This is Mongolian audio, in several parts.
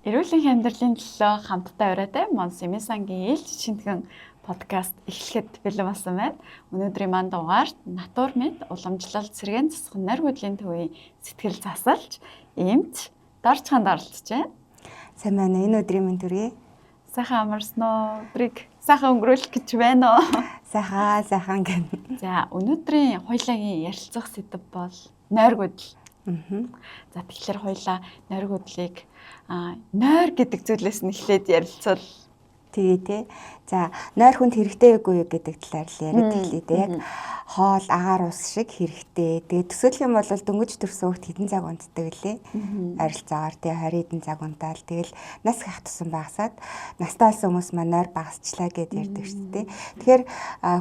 Эрүүл амьдралын төлөө хамтдаа уриатай Монсимисангийн ээлж шинтгэн подкаст эхлэхэд бэлэн болсон байна. Өнөөдрийн манд дугаарт Натурмед уламжлалт сэргээн засах нойр хөдлийн төвийн сэтгэл засалж эмч Дорчханд оролцож байна. Сайн байна уу? Энэ өдрийн мэнд хүргэе. Сайхан амарсан уу? Өдрийг сайхан өнгөрүүлэх гэж байна уу? Сайхан, сайхан гэн. За, өнөөдрийн хоёлаагийн ярилцах сэдэв бол нойр хөдөл. За, тэгэхээр хоёлаа нойр хөдлийг нойр гэдэг зүйлээс нь эхлээд ярилцвал Тэгээ тий. За, нойр хүнд хэрэгтэй үгүй юу гэдэг талаар л яриад эхлэе дээ. Яг хоол, агаар ус шиг хэрэгтэй. Тэгээ төсөөлөх юм бол дөнгөж төрсөн хүүхд хэдэн цаг унтдаг лээ. Ойролцоогоор тий 20 хэдэн цаг унтаал. Тэгэл нас хах тусам багасаад настай болсон хүмүүс маань нойр багасчлаа гэд ярьдаг шүү дээ. Тэгэхээр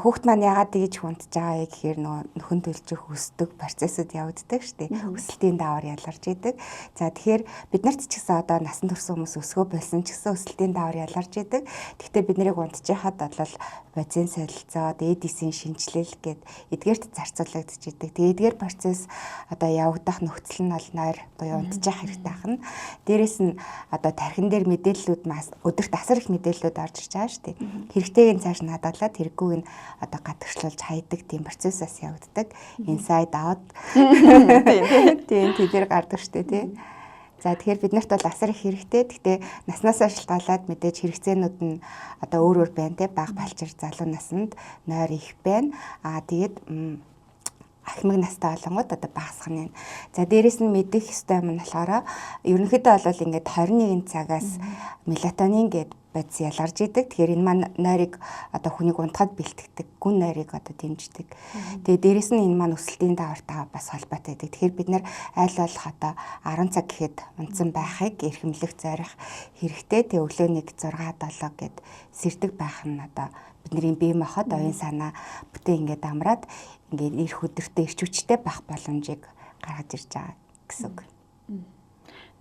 хүүхд маань яагаад тэгж унтж байгаа вэ гэхээр нөгөө нөхөн төлжих өсдөг процессыг явагддаг шүү дээ. Өсөлтийн даваар ялгарч идэг. За, тэгэхээр бид нарт ч гэсэн одоо насан турсан хүмүүс өсгөө болсон ч гэсэн өсөлтийн даваар ялгарч идэг. Гэхдээ бид нарыг унтжихад бол бодисын солилцоо, дээд эсийн шинжилэл гэд эдгээрт зарцуулагдаж идэг. Тэгээ эдгээр процесс одоо явагдах нөхцөл нь бол нойр буюу унтжих хэрэгтэй ахна. Дээрээс нь одоо тархин дээр мэдээллүүд маш өдөрт асар их мэдээллүүд орж ирж байгаа шүү дээ. Хэрэгтэйг нь цааш нь хадгалаад хэрэггүйг нь одоо гадагшлуулж хайдаг тийм процесс бас явагддаг. Inside out. Тийм тэдэр гардаг шүү дээ тий. За, тэгэхээр бид нарт бол асар их хэрэгтэй. Гэхдээ наснаасаа шалтгаалаад мэдээж хэрэгцээнүүд нь одоо өөр өөр байна те. Бага балчир залуу наснд нойр их байна. Аа, тэгээд ахмаг настай болонгууд одоо багасах нь. За, дээрэс нь мэдэх ёстой юм нь болохоор ерөнхийдөө бол ингээд 21 цагаас мелатонин гээд бодис ялгарч идэг. Тэгэхээр энэ маань нойрыг одоо хүнийг унтахад бэлтгэдэг, гүн нойрыг одоо дэмждэг. Тэгээ дээрэс нь энэ маань өсөлтийн даавартай бас холбоотой байдаг. Тэгэхээр бид нар аль болох одоо 10 цаг гэхэд унтсан байхыг эрхэмлэх зорих хэрэгтэй. Тэгээ өглөө нэг 6 7 гэд сэрдэг байх нь одоо бидний бие махбод, оюун санаа бүтэн ингээд амраад ингээд ирэх өдөртөө эрч хүчтэй байх боломжийг гаргаж ирж байгаа гэсэн үг.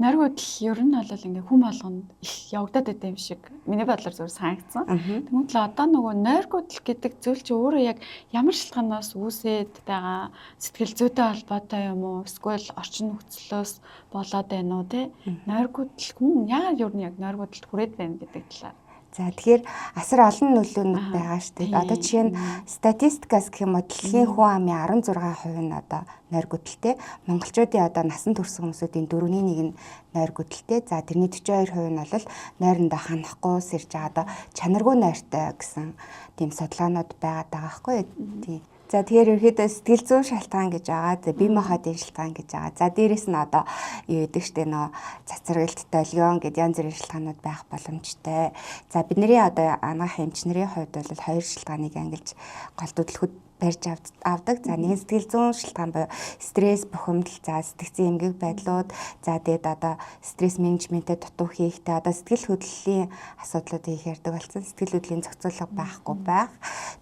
Нойр хөдөл ер нь бол ингээ хүн болгонд их явагдаад байт юм шиг миний бодлоор зөв санагдсан. Тэгмэд л одоо нөгөө нойр хөдөл гэдэг зүйл чи өөрөө яг ямар шалтгаанаас үүсээд байгаа, сэтгэл зүйтэй холбоотой юм уу? Эсвэл орчин нөхцлөөс болоод байна уу те? Нойр хөдөл хүн яагаад ер нь яг нойр хөдөлд хүрээд байна гэдэг талаар. За, тэгэхээр асар олон нөлөөнүүд байгаа шүү дээ. Одоо жишээ нь статистикаас гэх юм бол дэлхийн хүн амын 16% нь одоо нойр гүдэлтэй. Монголчуудын одоо насан турш хүмүүсүүдийн 4-ний 1 нь нойр гүдэлтэй. За, тэрний 42% нь бол нойрондоо ханахгүй сэрж байгаа, одоо чанаргүй нойртой гэсэн тийм судалгаанууд байгаад байгаа байхгүй юу? Тийм. За, тэгэхээр ерөөхдөө сэтгэл зүйн шалтгаан гэж байгаа. За, бие махбодын шалтгаан гэж байгаа. За, дээрэс нь одоо юу гэдэг штэ нөө цацрагалт, долгион гэд янз бүрийн шалтгаанууд байх боломжтой. За, бидний одоо анагаах эмч нарын хувьд бол хоёр шалтгааныг ангилж голдуудлахуд барьж авдаг. За, нэг сэтгэл зүйн шалтгаан буюу стресс, бухимдал, за сэтгцийн эмгэг байдлууд, за тэгээд одоо стресс менежментэд дутуу хийхтэй, одоо сэтгэл хөдлөлийн асуудлууд их ярьдаг болсон. Сэтгэл хөдлөлийн зохицуулга байхгүй байх.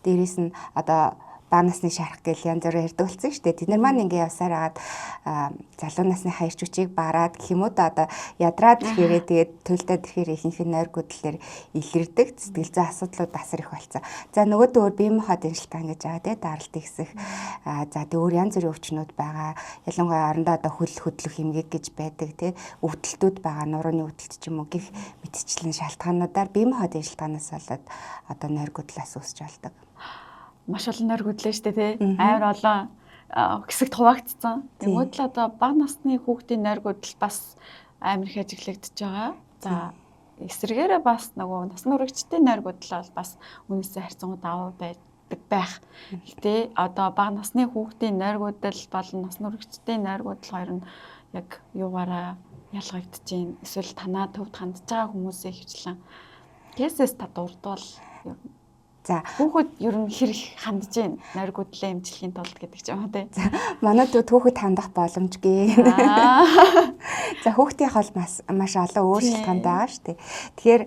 Дээрээс нь одоо бага насны шарах гэл янз бүрээр ярьдаг болсон шүү дээ. Тэд нар маань ингээ явсаар хагаад залуу насны хайрч хүчийг бараад гэх юм уу да, одоо ядраад ирэхээрээ тэгээд туйлдаад ирэхээр ихэнх нь нойр гүдлээр илэрдэг. Сэтгэл зүйн асуудлууд асар их болсон. За, нөгөө өөр бие махбодын шалтгаан гэж байгаа тий, даралт ихсэх. За, тэг өөр янз бүрийн өвчнүүд байгаа. Ялангуяа орондоо одоо хөл хөдлөх эмгэг гэж байдаг тий. Өвдөлтүүд байгаа, нурууны өвдөлт ч юм уу гих мэтчлэн шалтгаануудаар бие махбодын шалтгаанаас болоод одоо нойр гүдлээс үүсч болдог. Маш олон нойр гүдлээ штэ тий. Амар олон хэсэгт хуваагдсан. Тэгмүүд л одоо бага насны хүүхдийн нойр гүдэл бас амар их ажиглагдчихж байгаа. За, эсрэгээрээ бас нөгөө насан туршидтын нойр гүдэл бол бас үүнээсээ харьцангуй давуу байдаг байх. Гэтэ одоо бага насны хүүхдийн нойр гүдэл болон насан туршидтын нойр гүдэл хоёр нь яг юугаараа ялгагдаж байна? Эсвэл танаа төвд хандж байгаа хүмүүсийн хвчлэн кейсээс та дурдвал ер нь хүүхэд ер нь хэр их хандж байна нойр гүдлээ эмчлэхийн тулд гэдэг ч юм уу те. За, манай төв хүүхэд хандах боломжгүй. За, хүүхдийн хол маш маш олон өөр шалтгаантай байгаа шүү дээ. Тэгэхээр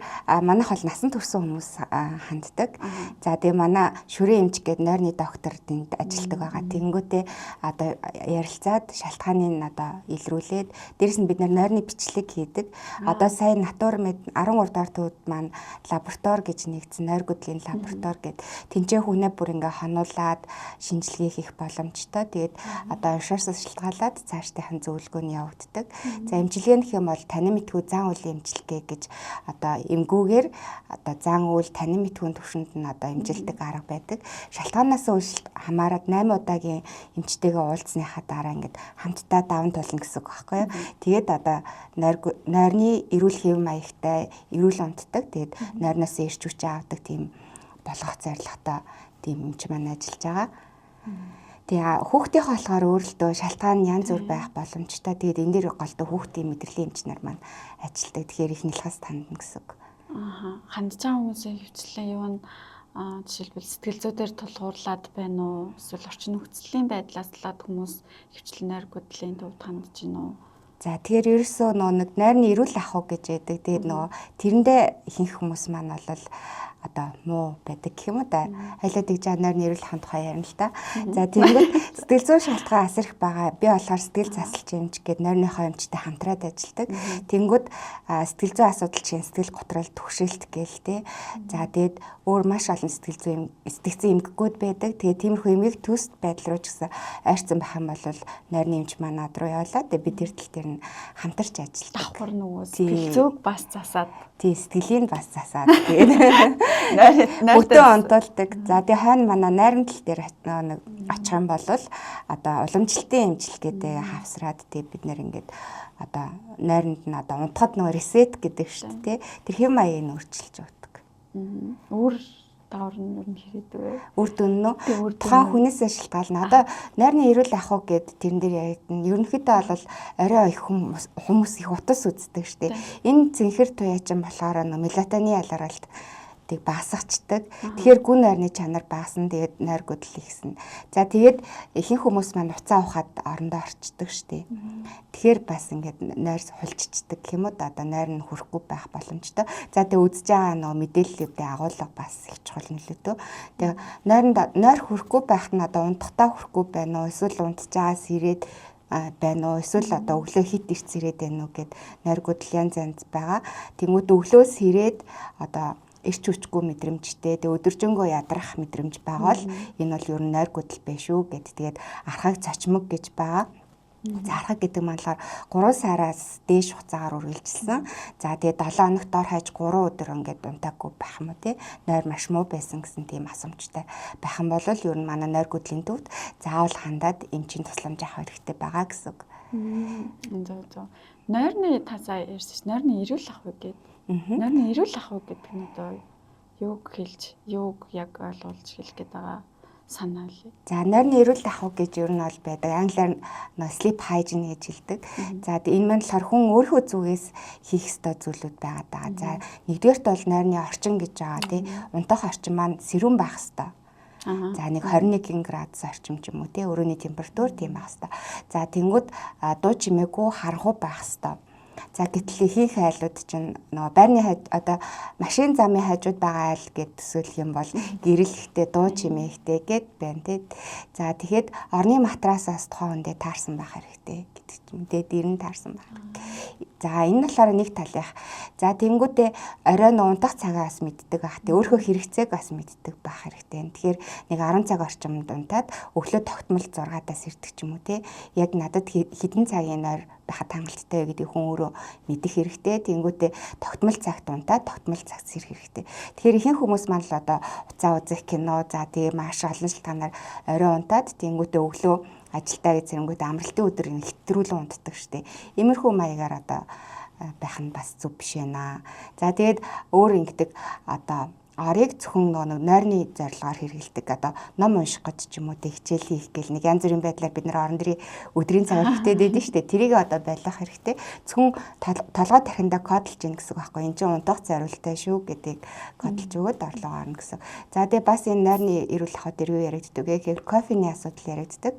манайх бол насан турсан хүмүүс ханддаг. За, тэгээ манай шүрэн эмч гээд нойрны доктор тэнд ажилладаг байгаа. Тэнгүүтээ одоо ярилцаад шалтгааныг одоо илрүүлээд дээрэс нь бид нар нойрны бичлэг хийдэг. Одоо сая Натурмед 13 дахь төвд маань лаборатори гэж нэгдсэн, нойр гүдлийн лаборатори гэд тэнцээ хүнээ бүр ингээ хонуулаад шинжилгээ хийх боломжтой. Тэгээд одоо иншуранс шалтгаалаад цаашдынхан зөвлөгөө нь явагддаг. За, эмчилгээ гэх юм бол танин мэдхүй зан үйлийн эмчилгээ гэж одоо эмгүүгээр одоо зан үйл танин мэдхүйн төвшөнд нь одоо эмчилдэг арга байдаг. Шалтгаанаас үйлчлэлт хамаарат 8 удаагийн эмчтэйгээ уулзсныхаа дараа ингээд хамтдаа даван туулна гэсэн үг байхгүй юу. Тэгээд одоо нойрны эрүүл хэв маягтай эрүүл унтдаг. Тэгээд нойрноос эрч хүч авдаг тийм болгох зорилготой тийм эмч маань ажиллаж байгаа. Тэгээ хүүхдийнхээ болохоор өөрөлдөө шалтгаан янз бүр байх боломжтой. Тэгээд энэ дээр голдуу хүүхдийн мэдрэлийн эмч нар маань ажилладаг. Тэгэхээр их нэлхас тандна гэсэн үг. Ааха. Хандж байгаа хүмүүсийн хөвчлэн юу нь жишээлбэл сэтгэл зүйдээр тулгуурлаад байна уу? Эсвэл орчин нөхцөлийн байдлаас болоод хүмүүс хөвчлэн нойр гүдлийн төвд хандж байна уу? За, тэгэхээр ерөөсөө нөгөө нэг нойрны эрүүл ахуй гэж байдаг. Тэгээд нөгөө тэрэндээ ихэнх хүмүүс маань бол одоо муу байдаг гэх юм уу да. Хайлаа тэгж нойрны эрүүл ахуйн тухай ярина л та. За, тэгэнгүүт сэтгэл зүйн шалтгаан асар их байгаа. Би болохоор сэтгэл засалч эмч гээд нойрныхоо эмчтэй хамтраад ажилладаг. Тэнгүүд сэтгэл зүйн асуудал чинь сэтгэл готрол, түгшэлт гээл те. За, тэгээд өөр маш олон сэтгэл зүйн сэтгцэн эмгэгүүд байдаг. Тэгээд тиймэрхүү эмгэг төс байдал руу ч гэсэн ойрцсон байх юм бол нойрны эмч маань над руу явуулаад, тэгээд бид тэр тал дээр нь хамтарч ажилладаг. Давхар нөгөө сэтгэл зүйг бас засаад. Тий, сэтгэлийг бас засаад, тэгээд бүтэн онтолдог. За, тэгээ хойно манай найрамдал дээр нэг очих юм бол одоо уламжлалтын эмчилгээтэй хавсраад, тэгээ бид нэр ингээд одоо нойронд нь одоо унтахад нөгөө reset гэдэг шүү дээ. Тэр хэв маягийг нь өөрчилж өгдөг. Үр дагавар нь ер нь хэрэг вэ? Үр дүн нь үү? Тухайн хүнээсээ шалтгаална. Одоо нойрны эрүүл ахуй гэд тэрэн дээр яригдана. Ерөнхийдөө бол орой их хүмүүс их утас үздэг шүү дээ. Энэ цэнхэр туяачин болохоор нөө мелатонин ялгаралт тийг багасгачдаг. Тэгэхээр гүн нойрны чанар багасна. Тэгээд нойр гүдэл ихсэн. За, тэгээд ихэнх хүмүүс маань уцаа ухаад орондоо орчдөг штеп. Тэгэхээр бас ингээд нойр хулчичдаг гэх юм уу да. Одоо нойр нь хүрэхгүй байх боломжтой. За, тэгээд үзэж байгаа нөгөө мэдээллүүдийн агуулга бас их чухал нөлөөтэй. Тэгээд нойронд нойр хүрэхгүй байх нь одоо унтахтаа хүрэхгүй байна уу? Эсвэл унтж байгаа сэрээд байна уу? Эсвэл одоо өглөө хит ирц сэрээд байна уу гэд нойр гүдэл янз янз байгаа. Тэнгүүд өглөө сэрээд одоо эрч хүчгүй мэдрэмжтэй, тэгээ өдөржингөө ядрах мэдрэмж байгаа бол энэ бол ер нь нойр гүдэл байх шүү гэд. Тэгээд архаг цочмог гэж байгаа. За, архаг гэдэг маань болохоор 3 сараас дээш хугацаагаар үргэлжилсэн. За, тэгээд 7 хоногт дор хаяж 3 өдөр ингээд унтаагүй байх юм уу те. Нойр маш муу байсан гэсэн тийм асуумжтай байх юм бол ер нь манай нойр гүдлийн төвд заавал хандаад эмчийн тусламж авах хэрэгтэй байгаа гэсэн үг. Зөв зөв. Нойрны тасаа ярьсан чинь нойрны эрүүл ахуй гэдэг. Нойрны эрүүл ахуй гэдэг нь одоо юуг хэлж, юуг яг ойлгуулж хэлэх гээд байгаа санаа лээ. За, нойрны эрүүл ахуй гэж ер нь бол байдаг. Англиар нөө sleep hygiene гэж хэлдэг. За, энэ маань болохоор хүн өөрийнхөө зүгээс хийх ёстой зүйлүүд байгаа даа. За, нэгдүгээрт бол нойрны орчин гэж байгаа тий. Унтах орчин маань сэрүүн байх ёстой. За, нэг 21 градус орчим ч юм уу тий, өрөөний температур тийм байх ёстой. За, тэнгүүд дуу чимээгүй, харанхуй байх ёстой. За, гэтэл ихэнх айлууд чинь нөгөө байрны хаж одоо машин замын хажууд байгаа айл гэд төсөөлөх юм бол гэрэл ихтэй, дуу чимээ ихтэй гэд байна тий. За, тэгэхэд орны матрасаас тухайн хүндээ таарсан байх хэрэгтэй гэдэг чинь мэдээ дэр нь таарсан байх. За, энэ нь болохоор нэг талынх. За, тэнгүүтээ орой нь унтах цагаа бас мэддэг байх. Тэг өөрийнхөө хэрэгцээг бас мэддэг байх хэрэгтэй. Тэгэхээр нэг 10 цаг орчимд унтаад өглөө тогтмол 6-аас ирдэг ч юм уу те. Яг надад хэдэн цагийн нойр байхад хангалттай вэ гэдгийг хүн өөрөө мэдэх хэрэгтэй. Тэнгүүтээ тогтмол цагт унтаад тогтмол цагт сэрэх хэрэгтэй. Тэгэхээр ихэнх хүмүүс маань л одоо уцаа үзэх, кино, за тэгээ маш олон шалтгаанаар орой унтаад, тэнгүүтээ өглөө ажилдаа гэж зэрэнгүүтээ амралтын өдөр хэтрүүлэн унтдаг штеп. Иймэрхүү маягаар одоо байх нь бас зөв биш байна. За, тэгээд өөр ингэдэг, одоо орыг зөвхөн нэг нойрны зорилгоор хэрэгэлдэг. Одоо ном унших гэж ч юм уу, тэг хичээл хийх гэл нэг янз бүрийн байдлаар бид нар орон дэрийн өдрийн цагаар хитээд байдаг шүү дээ. Тэрийг одоо байлгах хэрэгтэй. Зөвхөн толгой тархиндаа кодлж ийн гэсэн үг байхгүй. Энд чинь унтах зориултаа шүү гэдгийг кодлж өгөөд орлого орно гэсэн. За, тэгээ бас энэ нойрны эрүүл ахуй дээр юу яригддаг вэ гэхээр кофений асуудал яригддаг.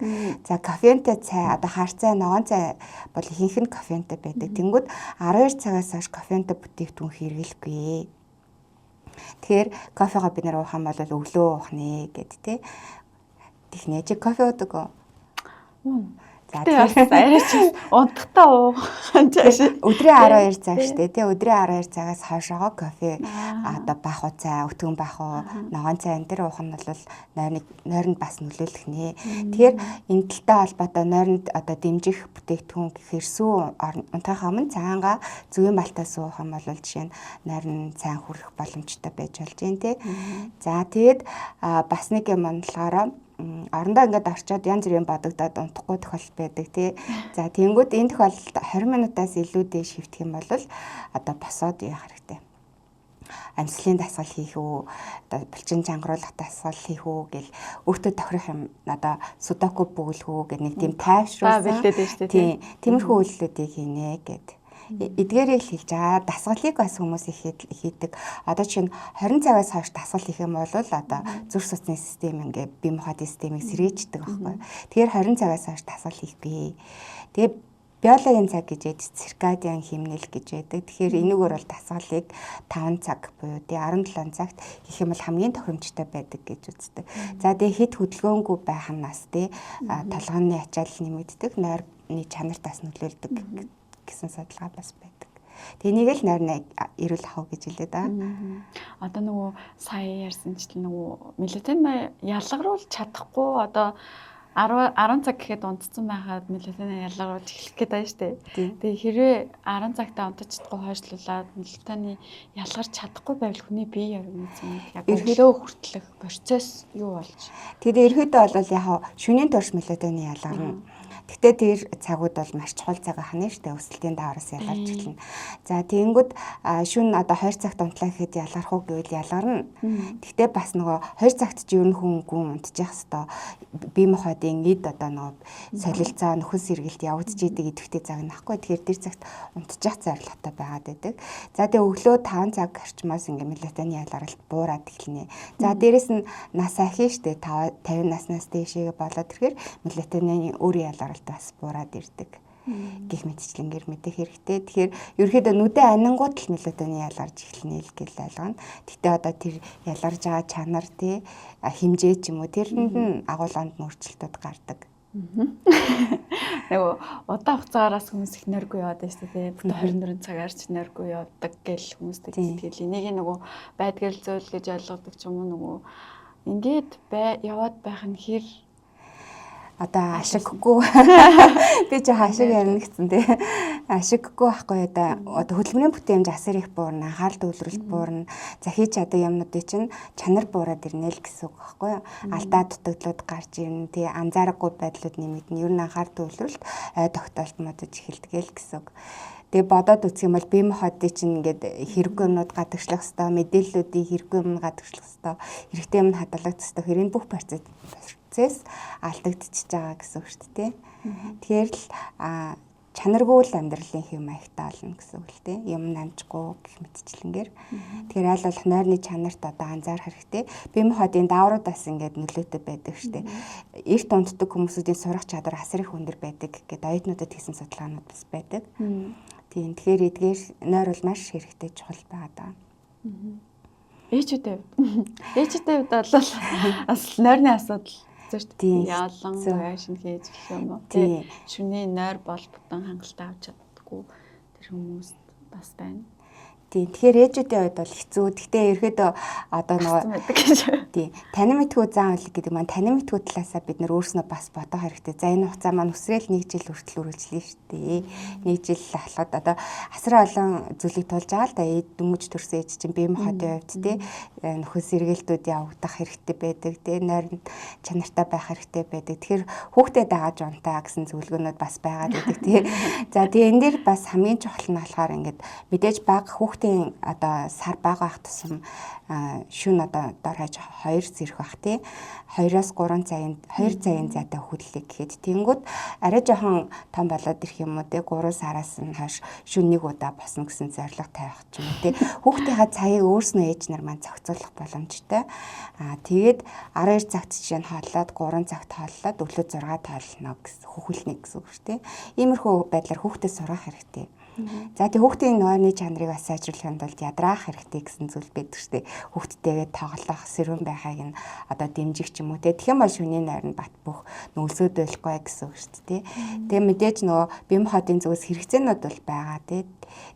За, кофеинтэй цай, одоо хар цай, ногоон цай бол ихэнх нь кофеинтэй байдаг. Тэнгүүд 12 цагаас хойш кофеинтэй бүтээгдэхүүн хэрэглэхгүй. Тэгэхээр кофегаа бид нэр уух юм бол өглөө уух нэ гэд тий. Тэгнэ, чи кофе уудаг уу? За тэгэхээр арайч унтахтаа уух. Өдрийн 12 цаг штэ тий, өдрийн 12 цагаас хойшоогоо кофе одоо бах уу цай, өтгөн бах уу, ногоон цай энэ төр уух нь бол нойронд бас нөлөөлөх нэ. Тэгэхээр энэ талтай холбоотой нойронд одоо дэмжих бүтээгдэхүүн гэхээр сүү унтахаа өмнө цаангаа зөгийн балтаа суух юм бол жишээ нь нойрон сайн хүрэх боломжтой байж болж байна тий. За тэгээд бас нэг юм болохоор орондоо ингээд орчоод янз бүрийн бодогдоод унтахгүй тохиолдол байдаг тий. За тэгэнгүүт энэ тохиолдолд 20 минутаас илүү дээш хэвтэх юм бол одоо босоод яах хэрэгтэй. Амьсгалын дасгал хийх үү, одоо булчин чангаруулах дасгал хийх үү гэл өөртөө тохирох юм одоо судоку бөглөх үү гэх нэг тийм тайвшруулсан. Тийм. Тиймэрхүү үйлдэлүүдийг хийнэ гэд. Эдгээрийг л хэлж байгаа. Дасгалыг бас хүмүүс их хийдэг. Одоо чинь 20 цагаас хойш дасгал хийх юм бол одоо зүрх судасны систем ингээ бие махбодын системийг сэргээждэг байхгүй. Тэгэхээр 20 цагаас хойш дасгал хийхгүй. Тэгээ биологийн цаг гэж яддаг, циркадиан химнэл гэж байдаг. Тэгэхээр энэгээр бол дасгалыг 5 цаг буюу 17 цагт хийх юм бол хамгийн тохиромжтой байдаг гэж үздэг. За тэгээ хэд хөдөлгөөнгүй байх нь бас тий толгойн ачаал нэмэгддэг, нойрны чанарт бас нөлөөлдөг гэсэн судалгаа бас байдаг. Тэгээ нэг л нойрны эрүүл ахуй гэж хэлээд байгаа. Одоо нөгөө сая ярьсанчлан нөгөө мелатонин ялгаруулж чадахгүй одоо 10 цаг гэхэд унтцсан байхад мелатонин ялгаруулж эхлэх гээд байна шүү дээ. Тэгээ хэрвээ 10 цагтаа унтаж чадахгүй хойшлуулад мелатонин ялгарч чадахгүй байвал хүний бие организм яг өглөө хүртэлх процесс юу болж. Тэгээд ерөөдөө бол яг шөнийн турш мелатонин ялгарна. Гэхдээ тэр цагууд бол маш чухал цаг ахна шүү дээ. Өсөлтийн даваараас ялгарч эхэлнэ. За тэгэнгүүт шөнө одоо 2 цагт унтлаа гэхэд ялгарх уу гэвэл ялгарна. Гэхдээ бас нөгөө 2 цагт чи ер нь хүн гүн унтчих хэвээр бие махбодын эд одоо нөгөө солилцоо нөхөн сэргэлт явагдчихийдэг идэвхтэй цаг нөхгүй. Тэгэхээр тэр цагт унтчих зорилготой байгаад байдаг. За тэгээ өглөө 5 цаг орчмоос ингээ мелатонин ялгаралт буураад эхэлнэ. За дээрэс нь нас ахина шүү дээ. 50 наснаас дээшээ болоод ирэхээр мелатонины өөрийн ялгаралт бас буураад ирдэг гих мэтчлэнгээр мэдэх хэрэгтэй. Тэгэхээр ерөөхдөө нүдэ анингууд л мелатонин ялгарч эхэлнэ л гэж ойлгоно. Гэхдээ одоо тэр ялгарч байгаа чанар тий хэмжээ ч юм уу тэрэнд нь агуулганд нь өөрчлөлтүүд гардаг. Нөгөө удаан хугацаараас хүмүүс их нойргүй яваад байна шүү дээ. Бүтэн 24 цагаар ч нойргүй явдаг гэл хүмүүс тэгдэг. Тэгэл энийг нөгөө байдгал зүйл гэж ойлгодог ч юм уу нөгөө ингээд яваад байх нь хэр одоо ашиггүй. Би ч ашиг ярина гэсэн тий. Ашиггүй байхгүй одоо хөдөлмөрийн бүтээмж асар их буурна, анхаарал төвлөрөлт буурна. За хийж чаддаг юмнуудыг чинь чанар буураад ирнэ л гэсэн үг байхгүй юу? Алдаа дутагдлууд гарч ирнэ тий, анзаарахгүй байдлууд нэмэгдэнэ. Ер нь анхаарал төвлөрөлт ой тогтоолт модож эхэлдэг л гэсэн үг. Тэгээ бодоод үзэх юм бол бие махбодыг чинь ингээд хэрэггүй юмнууд гадагшлах хэвээр, мэдээллүүдийн хэрэггүй юм гадагшлах хэвээр, хэрэгтэй юм хадгалагдах хэвээр хэрэг бүх процесс алдагдчихж байгаа гэсэн үг шүү дээ. Тэгэхээр л чанаргүй л амьдралын хэв маягтай болно гэсэн үг л дээ. Юм намжгүй гэх мэтчлэнгээр. Тэгэхээр аль болох нойрны чанарт одоо анзаарах хэрэгтэй. Бие махбодын дааврууд бас ингээд нөлөөтэй байдаг шүү дээ. Эрт унтдаг хүмүүсүүдийн сурах чадвар асар их өндөр байдаг гэдэг оюутнуудад хийсэн судалгаанууд бас байдаг. Тийм. Тэгэхээр эдгээр нойр бол маш хэрэгтэй чухал байгаа даа. Ээжүүдийн хувьд. Ээжүүдийн хувьд бол бас нойрны асуудал зөв шүү дээ. Ялангуяа шинэ хийж гэх юм уу. Тий. Шүний нойр бол бүтэн хангалттай авч чаддаггүй тэр хүмүүс бас байна. Тийм. Тэгэхээр ээжүүдийн хувьд бол хэцүү. Гэхдээ ерөөдөө одоо нөгөө тийм танин мэдхүү зан үйл гэдэг маань танин мэдхүү талаасаа бид нэр өөрснөө бас бодох хэрэгтэй. За энэ хугацаа маань үсрээл нэг жил хүртэл үргэлжлэе шүү дээ. Нэг жил ахлахад одоо асар олон зүйлийг тулж байгаа л да. Ээд дөнгөж төрсөн ээж чинь бие махбодын хувьд тий нөхөн сэргээлтүүд явагдах хэрэгтэй байдаг. Тий нойрон чанартай байх хэрэгтэй байдаг. Тэгэхээр хүүхдээ дагааж унтаа гэсэн зөвлөгөөнүүд бас байгаад байдаг тий. За тэгээ энэ дээр бас хамгийн чухал нь болохоор ингээд мэдээж бага хүүхдийн одоо сар бага байх тусам шүн одоо дор хаяж 2 зэрэг бах тий 2-оос 3 цагийн 2 цагийн зайтай хөдлөлөө гэхэд тэнгүүд арай жоохон том болоод ирэх юм уу тий 3 сараас нь хойш шүн нэг удаа босно гэсэн зорилго тавих ч юм уу тий хүүхдийнхаа цагийг өөрснөө ээж нар маань зохицуулах боломжтой. Аа тэгээд 12 цагт жишээ нь хооллоод 3 цагт хооллоод өглөө 6-д хоолно гэсэн хөхөлнө гэсэн үг шүү дээ. Иймэрхүү байдлаар хүүхдэд сургах хэрэгтэй. За тэг хүүхдийн нойрны чанарыг бас сайжруулахын тулд ядраах хэрэгтэй гэсэн зүйл байдаг штэ. Хүүхдтэйгээ тоглох, сэрүүн байхыг нь одоо дэмжих ч юм уу те. Тэгэх юм бол шөнийн нойр нь бат бөх нүлсөд байхгүй гэсэн үг штэ те. Тэгээ мэдээж нөгөө бие махбодын зүгээс хэрэгцээнүүд бол байгаа те.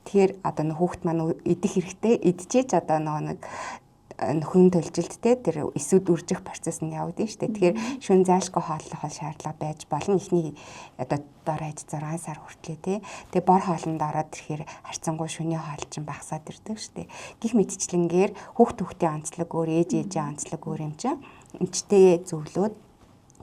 Тэгэхээр одоо нөх хүүхд маань идэх хэрэгтэй. Идчихэж одоо нөгөө нэг нөхөн төлжилт те тэр эсүүд үржих процесс нь явагдана шүү дээ. Тэгэхээр шүн зайлшгүй хооллох бол шаардлага байж болно. Эхний одоо дор хаяж 6 сар хүртлээ те. Тэгээ бор хоолнд ороод ирэхээр харьцангуй шүний хоол чинь багасаад ирдэг шүү дээ. Гэх мэтчлэнгээр хүүхд хүүхдийн онцлог өөр, ээж ээжийн онцлог өөр юм чинь эмчтэйгээ зөвлөөд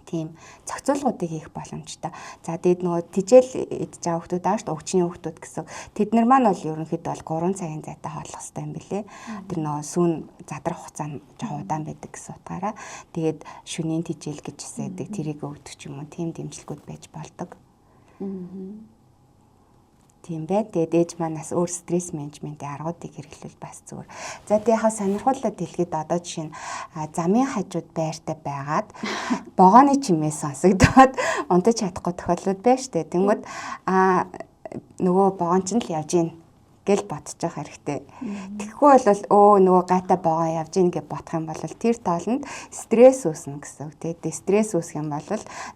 тийм зохицуулгуудыг хийх боломжтой. За тэгээд нөгөө тижэл идэж байгаа хүмүүс аа шүү дээ, өвчний хүмүүс гэсэн. Тэд нар маань бол ерөнхийдөө бол 3 цагийн зайтай хооллох хэрэгтэй юм билэ. Тэр нөгөө сүүн задрах хугацаа нь жоохон удаан байдаг гэсэн утгаараа. Тэгээд шөнийн тижэл гэж хэсэдэг тэрийг өгдөг ч юм уу тийм дэмжлэгүүд байж болдог. Тийм бай. Тэгээд ээж маань бас өөр стресс менежментийн аргуудыг хэрэглэвэл бас зүгээр. За тэг яхаа сонирхолтой дэлгэд одоо жишээ нь замын хажууд байртай байгаад вогооны чимээ сонсогдоод унтаж чадахгүй тохиолдлууд байна штэ. Тэнгүүд нөгөө вогоон чинь л явж гин гэл бодчих хэрэгтэй. Тэгэхгүй бол өө нөгөө гайтай вогоон явж гин гэж бодох юм бол тэр тоолонд стресс үүснэ гэсэн үг тий. Стресс үүсэх юм бол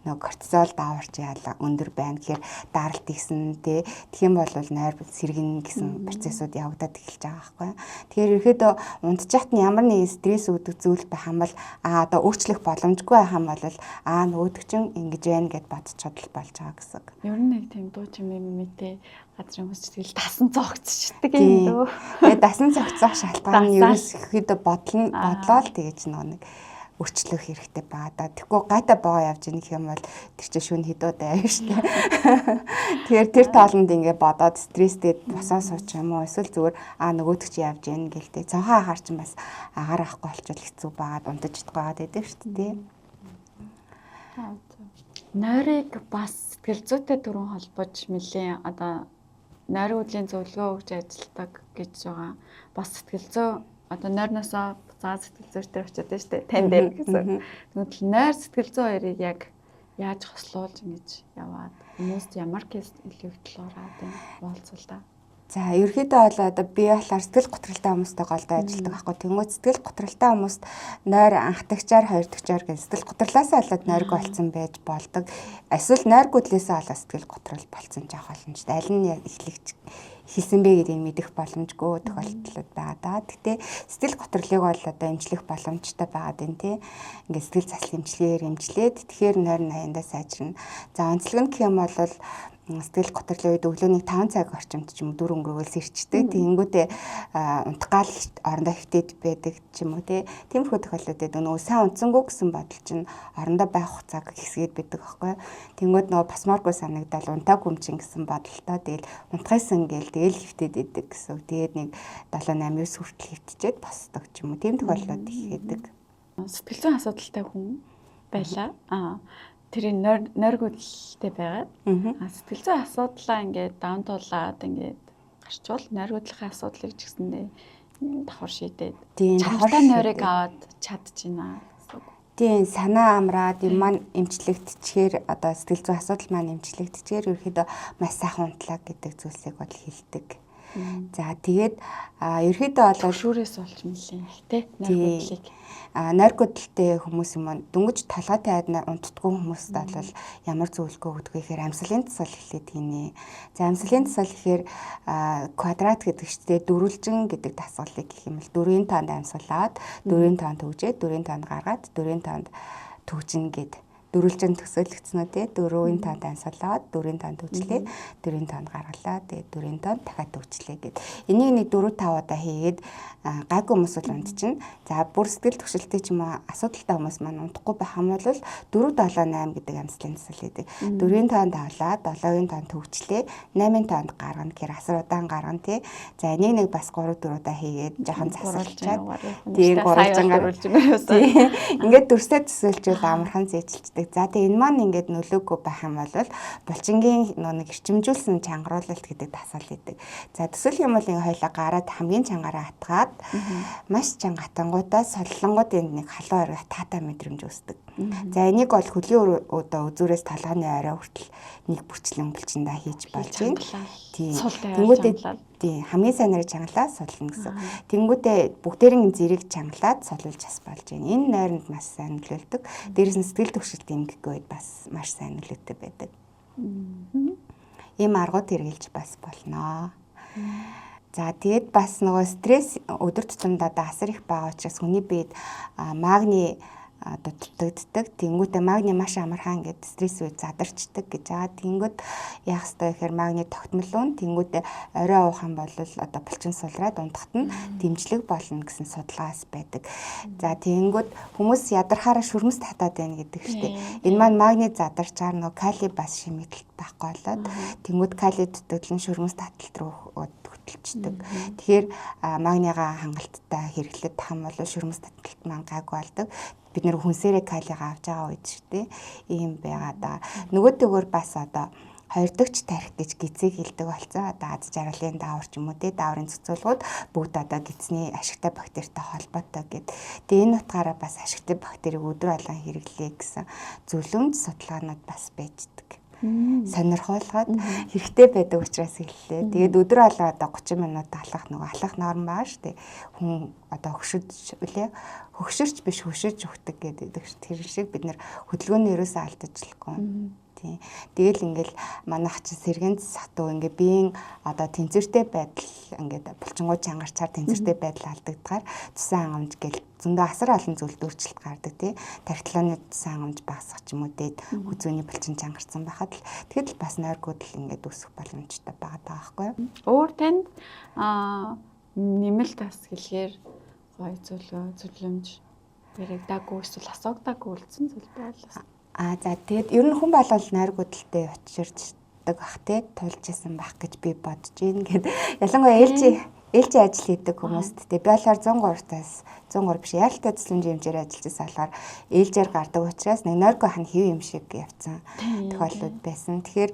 нөгөө кортизол дааварч яалаа өндөр байна гэхээр даралт ихсэн тий. Тэгэх юм бол нойр сэргэн гэсэн процессууд явагдаад эхэлж байгаа байхгүй. Тэгэхээр ерөөдөө унтчихт нь ямар нэгэн стресс үүдэг зүйл байх юм бол одоо өөрчлөх боломжгүй байх юм бол нөгөөдөг чинь ингэж байна гэд бодчиход л болж байгаа гэсэн. Ер нь нэг тийм дуу чимээ мэтэ газрын хүмүүс тэгэл дасан зогцчихдаг юм дөө. Тэгээ дасан зогцох шалтгаан нь ерөнхийдөө бодлоо л тэгэж нөгөө нэг өөрчлөх хэрэгтэй байгаа да. Тэгэхгүй гайтай боо явж ийн гэх юм бол тэр чинь шүн хэдүүд аяа шүү дээ. Тэгэхээр тэр тоолонд ингээ бодоод стресстэй босоо сууч юм уу эсвэл зүгээр нөгөөдөг чи явж ийн гэлтэй. Цонхоо агаар чинь бас агаар авахгүй болчихвол хэцүү байгаад унтаж чадахгүй байгаад байдаг шүү дээ. Нойрыг бас сэтгэл зүйтэй түрүүн холбож нэлийн одоо нойрын хөдлийн зөвлөгөө өгч ажилладаг гэж байгаа. Бас сэтгэл зүй одоо нойрноосоо буцаад сэтгэл зүйчдэр очиод байна шүү дээ. Тань дээр гэсэн. Тэгвэл нойр сэтгэл зүй хоёрыг яг яаж хослуулж ингэж яваад хүмүүст ямар кейс илүү талаараа тийм уулзвал та. За ерөөхдөө бол одоо би болохоор сэтгэл готролтой хүмүүстэй голдоо ажилладаг байхгүй. Тэнгүүд сэтгэл готролтой хүмүүст нойр анхдагчаар хоёрдогчаар гэх сэтгэл готрлаасаа болоод нойргүй болсон байж болдог. Эсвэл нойргүйдлээсээ болоод сэтгэл готрол болсон ч авах боломжтой. Аль нь эхлэгч хэлсэн бэ гэдгийг мэдэх боломжгүй тохиолдлууд байгаа даа. Гэтэ сэтгэл готрлыг бол одоо эмчлэх боломжтой байгаад байна тий. Ингээд сэтгэл засал эмчилгээгээр эмчлээд тэгэхээр нойр наяндаа сайжирна. За онцлог нь гэх юм бол сэтгэл готрлын үед өглөөний 5 цаг орчимд ч юм уу 4 өнгөрөөл сэрчдэг. Тэгэнгүүтээ унтах гал орондоо хэвтээд байдаг ч юм уу тий. Тиймэрхүү тохиолдлууд байдаг. Нөгөө сайн унтсангүй гэсэн бодол чинь орондоо байх хугацааг хэсгээд байдаг аахгүй. Тэнгүүд нөгөө басмааргүй санагдал унтаагүй юм чинь гэсэн бодолтой. Тэгэл унтахайсан гээл тэгэл хэвтээд байдаг гэсэн. Тэгээд нэг 7 8 9 хүртэл хэвтчихэд босдог ч юм уу. Тийм тохиолдлууд их байдаг. Сэтгэл зүйн асуудалтай хүн байлаа. Тэр нойргүйдэлтэй байгаад сэтгэл зүйн асуудлаа ингээд даун туулаад ингээд гарчвал нойргүйдлийн асуудлыг ч гэсэндээ давхар шийдээд чанартай нойрыг аваад чадчихна гэсэн үг. Тийм санаа амраад юм маань эмчлэгдчихээр одоо сэтгэл зүйн асуудал маань эмчлэгдчихээр ерөөхдөө маш сайхан унтлаа гэдэг зүйлсийг бол хэлдэг. За тэгээд ерөөхдөө бол шүүрээс болж мөлий их те нойргүйдлийг. Нойргүйдэлтэй хүмүүс юм уу дөнгөж толгой тавиад унтдаггүй хүмүүст бол ямар зөвлөгөө өгдөг вэ гэхээр амьсгалын дасгал эхлээд хийнэ. За амьсгалын дасгал гэхээр квадрат гэдэг чигтээ дөрвөлжин гэдэг дасгалыг гэх юм бол дөрвийн тоонд амьсгалаад дөрвийн тоонд төгжээд дөрвийн тоонд гаргаад дөрвийн тоонд төгжинэ гэд дөрвөлжин төсөөлөгдсөн үү те дөрвийн тоонд амьсгалаад дөрвийн тоонд төгжлээ дөрвийн тоонд гаргалаа тэгээд дөрвийн тоонд дахиад төгжлээ гэд. Энийг нэг 4 5 удаа хийгээд гайгүй хүмүүс бол унтчихна. За бүр сэтгэл түгшилтэй ч юм уу асуудалтай хүмүүс маань унтахгүй байх юм бол 4 7 8 гэдэг амьсгалын дасгал хийдэг. Дөрвийн тоонд авлаа, 7-гийн тоонд төгжлээ, 8-ын тоонд гаргана гэхээр асар удаан гаргана тий. За энийг нэг бас 3 4 удаа хийгээд жоохон засалчаад тийм гурвалжин гаргана. Ингээд дүрсээ төсөөлчвөл амархан зээжилчдэг. үүсдэг. За тэгээ энэ маань ингээд нөлөөгүй байх юм бол булчингийн нэг эрчимжүүлсэн чангаруулалт гэдэг дасгал хийдэг. За төсөөлөх юм бол ингээ хоёлаа гараад хамгийн чангаараа атгаад маш чанга атангуудаа соллонгууд энд нэг халуун орой таатай мэдрэмж үүсдэг. За энийг бол хөлийн одоо үзүүрээс толгойн орой хүртэл нэг бүрчлэн булчиндаа хийж болж байна. Тийм. Тэнгүүтээ тийм хамгийн сайн нарыг чангалаад сулна гэсэн. Тэнгүүтээ бүгдээрэн зэрэг чангалаад сулуулж бас болж байна. Энэ нойронд маш сайн нөлөөлдөг. Дээрээс нь сэтгэл түгшилт эмгэхгүй үед бас маш сайн нөлөөтэй байдаг. Ийм аргууд хэрэгжилж бас болно. За тэгээд бас нөгөө стресс өдөр тутамд одоо асар их байгаа учраас хүний биед магний одоо дутагддаг. Тэнгүүтээ магний маш амархан ингээд стресс үед задарчдаг гэж байгаа. Тэнгүүд яах ёстой гэхээр магний тогтмол уун. Тэнгүүтээ орой уух юм бол одоо булчин сулраад унтахад нь дэмжлэг болно гэсэн судалгаас байдаг. За тэнгүүд хүмүүс ядархаараа шүрмэс татаад байна гэдэг штеп. Энэ маань магний задарчаар нөгөө кали бас шимэглэлт байхгүй болоод тэнгүүд кали дутагдал нь шүрмэс таталт руу хөтөлчдөг. Тэгэхээр магнигаа хангалттай хэрэглээд тах юм бол шүрмэс таталт маань гайгүй болдог. Бид нэр хүнсээрээ калигаа авч байгаа үед шүү дээ. Ийм байгаа да. Нөгөөдөөгөр бас одоо хоёр дахь тарих гэж гизийг хилдэг болсон. Одоо аз жаргалын даавар ч юм уу те дааврын цэцүүлгүүд бүгд одоо гидсний ашигтай бактеритай холбоотой гэд. Тэгээ энэ утгаараа бас ашигтай бактерийг өдөр болгон хэрэглэе гэсэн зөвлөмж судалгаанууд бас байждаг. Сонирхолтой хэрэгтэй байдаг учраас хэллээ. Тэгээд өдөр болгон одоо 30 минут алхах нөгөө алхах норм байгаа шүү дээ. Хүн одоо хөшөж үлээ хөгшөрч биш хөшөж өгдөг гэдэг шүү. Тэр шиг бид нэр хөдөлгөөний ерөөсөө алдажлахгүй. Тийм. Тэгэл ингээл манайх чи сэргэн сатуу ингээ биеийн одоо тэнцвэртэй байдал ингээд булчингууд чангарчаар тэнцвэртэй байдал алдагдгаар цусан хангамж гэл зөндөө асар олон зүйлд өөрчлөлт гардаг тий. Тархилооны цусан хангамж багасах ч юм уу дээд хүзүүний булчин чангарсан байхад л тэгэд л бас нойргууд л ингээд үүсэх боломжтой байгаа даа байхгүй юу? Өөр танд нэмэлт бас хэлэхээр гоё зүйлөө зөвлөмж яригдаагүй эсвэл асуугдаагүй үлдсэн зүйл байвал. Аа за тэгээд ер нь хүн болол нойргүйдэлтэй учирчдаг бах те тулж исэн байх гэж би бодож байна гэд. Ялангуяа ээлжийн ажил хийдэг хүмүүст те би болохоор 103-таас 103 биш яаралтай төсөлмжийн хэмжээр ажиллаж байсан болохоор ээлжээр гардаг учраас нэг нойргүй хань хэв юм шиг явцсан тохиолдлууд байсан. Тэгэхээр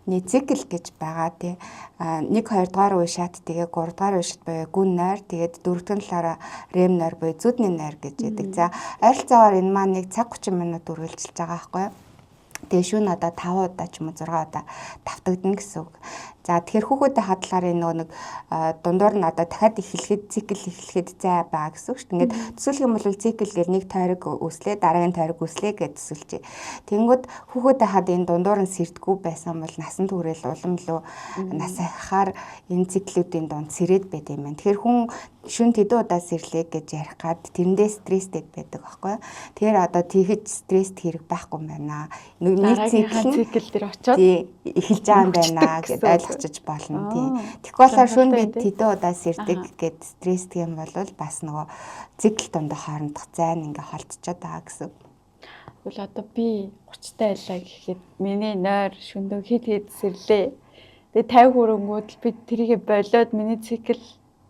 нэг цикл гэж байгаа те 1 2 дугаар үе шат тэгээ 3 дугаар үе шат буюу гүн нойр тэгээд 4 дахь нь болохоор рэм нойр буюу зүүдний нойр гэж яддаг. За ойролцоогоор энэ маань нэг цаг 30 минут үргэлжилж байгаа байхгүй юу? Тэгээ шүүн одоо 5 удаа ч юм уу 6 удаа давтагдана гэсэн үг. За тэгэхээр хүүхэдтэй хадлаар энэ нөгөө нэг дундуур нь одоо дахиад эхлэхэд цикл эхлэхэд зай байгаа гэсэн үг шүү дээ. Ингээд төсөөлөх юм бол цикл гэл нэг тойрог үүслээ дараагийн тойрог үүслээ гэж төсөөлжээ. Тэнгүүд хүүхэдтэй хад энэ дундуур нь сэрдэггүй байсан бол насан туршил улам илүү нас ахихаар энэ циклүүдийн дунд сэрээд байт юм байна. Тэгэхээр хүн шүн тэдэн удаа сэрлээ гэж ярих гад тэрэндээ стресстэй байдаг байхгүй юу. Тэгэхээр одоо тэгэж стресст хэрэг байхгүй юм байна. Нэг цикл дээр очиод эхэлж байгаа юм байна гэд ойлгочих болно тийм. Тэгэхгүй болохоор шүн бид тэдэн удаа сэрдэг гэд стресстэй юм бол бас нөгөө цикл дундаа хоорондох зайн ингээ холдчиход байгаа гэсэн. Тэгвэл одоо би 30 таа байлаа гэхэд миний нойр шүндөө хэд хэд сэрлээ. Тэгээ 50 хүрэнгүүд л би тэрийгэ болиод миний цикл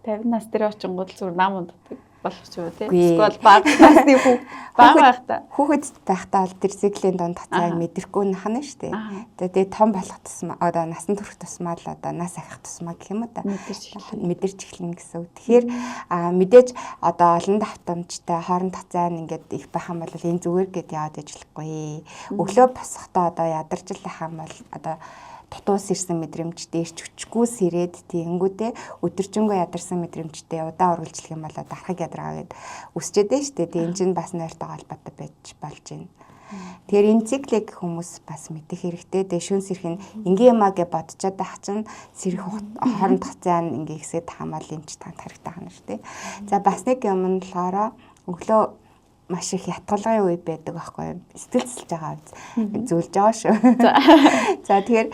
50 нас дээр очингууд л зүгээр нам унтдаг болох ч юм уу тий. Эсвэл бага насны хүүхд бага байхдаа хүүхэд байхдаа бол тэр циклийн дунд цайг мэдрэхгүй нахна шүү дээ. Тэгээ том болох тусмаа одоо насан турш тусмаа л одоо нас ахих тусмаа гэх юм уу та мэдэрч эхэлнэ гэсэн үг. Тэгэхээр мэдээж одоо олон давтамжтай хоорондох зайн ингээд их байх юм бол энэ зүгээр гэд яваад ижлэхгүй. Өглөө босохдоо одоо ядарч л ах юм бол одоо дутуус ирсэн мэдрэмжтэй ирч хүчгүй сэрээд тэгэнгүүтээ өдөржингөө ядарсан мэдрэмжтэй удаан үргэлжлэх юм бол дархаг ядаргаа гэд үсчээд дээ шүү дээ. Тэгээ энэ чинь бас нойртойгоо холбоотой байж болж байна. Тэгэхээр энэ циклийг хүмүүс бас мэдэх хэрэгтэй. Тэгээ шүн сэрх нь энгийн юмаа гэж бодцоод байх чинь сэрэх хоорондох зайн ингээ ихсээд хамаал юм чи танд хэрэгтэй байна шүү дээ. За бас нэг юм нь болохоор өглөө маш их ятгалгын үе байдаг байхгүй юу? Сэтгэл зэлж байгаа үз. Зүйлж байгаа шүү. За тэгэхээр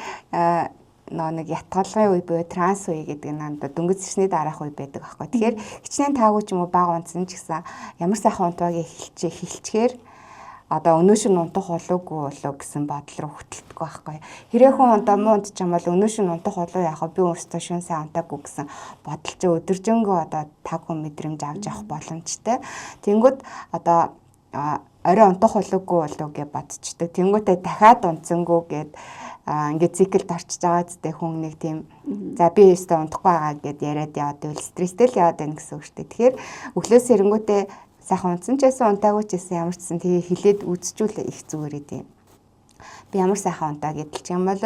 нөө нэг ятгалгын үе буюу транс үе гэдэг нь дөнгөж сэрсний дараах үе байдаг байхгүй. Тэгэхээр хичнээн таагүй ч юм уу бага унтсан ч гэсэн ямар сайхан унтвагийг эхэлчихээр одоо өнөө шин унтах болоогүй болоо гэсэн бодол руу хөтэлдэг байхгүй. Хэрэг хүн одоо муу унтчих юм бол өнөө шин унтах болоо яах вэ? Би өөртөө шүн сайн унтаагүй гэсэн бодол чи өдөржингөө одоо таг хүн мэдрэмж авч явах боломжтой. Тэнгүүд одоо Орой унтах болоогүй болов гэж бодчихдог. Тэнгүүтээ дахиад унтсангүй гэд ингээд циклд орчиж байгаа зү хүн нэг тийм за би өстө унтахгүй байгаа гэд яриад яваад байвал стресстэй л яваад байна гэсэн үг шүү дээ. Тэгэхээр өглөөс ирэнгүүтээ сайхан унтсан ч байсан, унтаагүй ч байсан, ямар ч гэсэн тэгээ хилээд үзчихвэл их зүгээр идэв. Би ямар сайхан унтаа гэдэл ч юм бол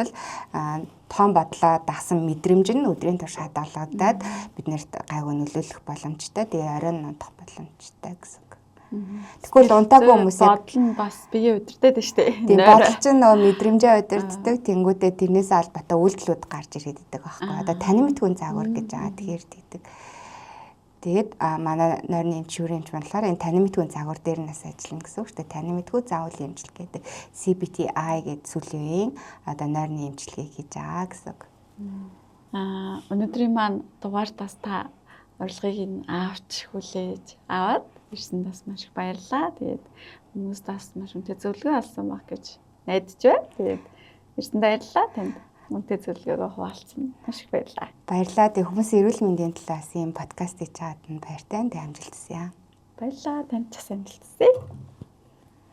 тоон бодлоо дагсан мэдрэмж нь өдрийн турш хадгалагдаад биднэрт гайгүй нөлөөлөх боломжтой. Тэгээ оройн унтах боломжтой гэсэн үг. Тэгвэл унтаагүй хүмүүсээ бодол нь бас бие удирдах шүү дээ. Тийм, бодол чинь нөгөө мэдрэмжээ удирддаг. Тэнгүүдээ тэрнээсээ холбоотой үйлдэлүүд гарч ирээд идэг байхгүй. Одоо танин мэдхүйн загвар гэж байгаа. Тэгэхээр тэгдэг. Тэгээд манай нойрны эмч, шүүрийн эмч болохоор энэ танин мэдхүйн загвар дээр нь бас ажиллана гэсэн үг шүү дээ. Танин мэдхүй заавал эмчилгээ гэдэг CBTI гэдэг сүүлийн үеийн одоо нойрны эмчилгээг хийж байгаа гэсэн үг. Өнөөдрийн маань дугаартаас та урилгыг нь авч хүлээж аваад ирсэн бас маш их баярлалаа. Тэгээд хүмүүс бас маш үнэтэй зөвлөгөө олсон байх гэж найдаж байна. Тэгээд ирсэн баярлалаа танд. Үнэтэй зөвлөгөөгөө хуваалцсан. Маш их баярлалаа. Баярлалаа. Тэгээд хүмүүсийн эрүүл мэндийн талаас ийм подкаст хийж чад нь баяртай. Тэгээд амжилт хүсье. Баярлалаа. Танд ч бас амжилт хүсье.